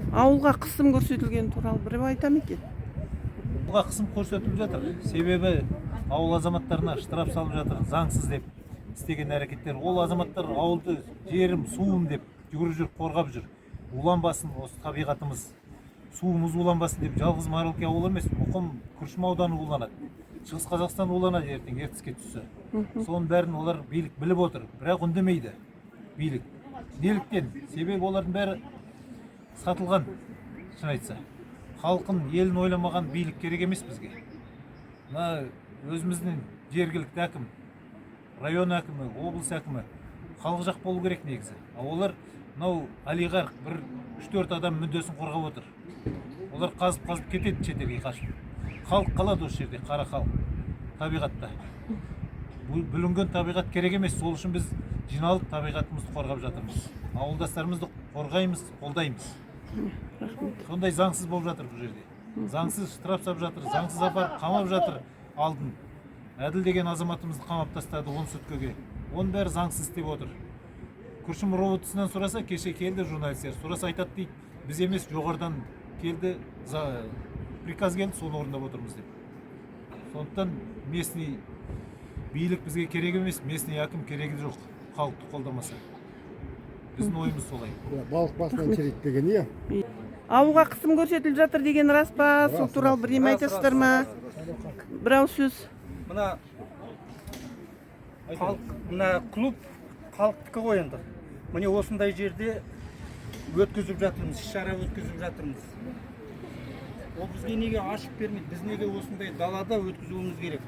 Ауылға қысым көрсетілгені туралы біреу айта ма екен? Ауылға қысым көрсетіліп жатыр, себебі ауыл азаматтарына штраф салып жатыр заңсыз деп істеген әрекеттер. Ол азаматтар ауылды жерім, суым деп жүгіріп жүр, қорғап жүр. Уланбасын осы табиғатымыз, суымыз уланбасын деп. Жалғыз Маралки ауылы емес, Мұқым, Күршім ауданы уланады, Шығыс Қазақстан уланады ертең Ертіске түссе. Соның бәрін олар, билік біліп отыр, бірақ үндемейді билік. Неліктен? Себебі олардың бәрі сатылған. Шын айтса, халқын, елін ойламаған билік керек емес бізге. Мына өзіміздің жергілікті әкім, район әкімі, облыс әкімі халық жақ болу керек негізі. А олар мынау олигарх бір үш төрт адам мүддесін қорғап отыр. Олар қазып қазып кетеді шетелге қашып, халық қалады осы жерде, қара халық табиғатта. Бүлінген табиғат керек емес. Сол үшін біз жиналып табиғатымызды қорғап жатырмыз, ауылдастарымызды қорғаймыз, қолдаймыз. Сондай заңсыз болып жатыр бұл жерде, заңсыз штраф салып жатыр, заңсыз апарып қамап жатыр. Алдын Әділ деген азаматымызды қамап тастады 10 суткіге. Оның бәрі заңсыз істеп отыр. Күршім РОВД-сынан сұраса, кеше келді журналистер, сұраса, айтады дейді: «Біз емес, жоғарыдан келді, приказ келді, соны орындап отырмыз», — деп. Сондықтан местный билік бізге керек емес, местный әкім керегі жоқ халықты қолдамаса. Біздің ойымыз солай. Иә, балық басынан шіриді деген, иә. Ауылға қысым көрсетіліп жатыр деген рас па? Сол туралы бірдеме айтасыздар ма? Бір ауыз сөз. Мына халық, мына клуб халықтікі ғой енді. Міне, осындай жерде өткізіп жатырмыз, іс шара өткізіп жатырмыз. Ол бізге неге ашып бермейді? Біз неге осындай далада өткізуіміз керек?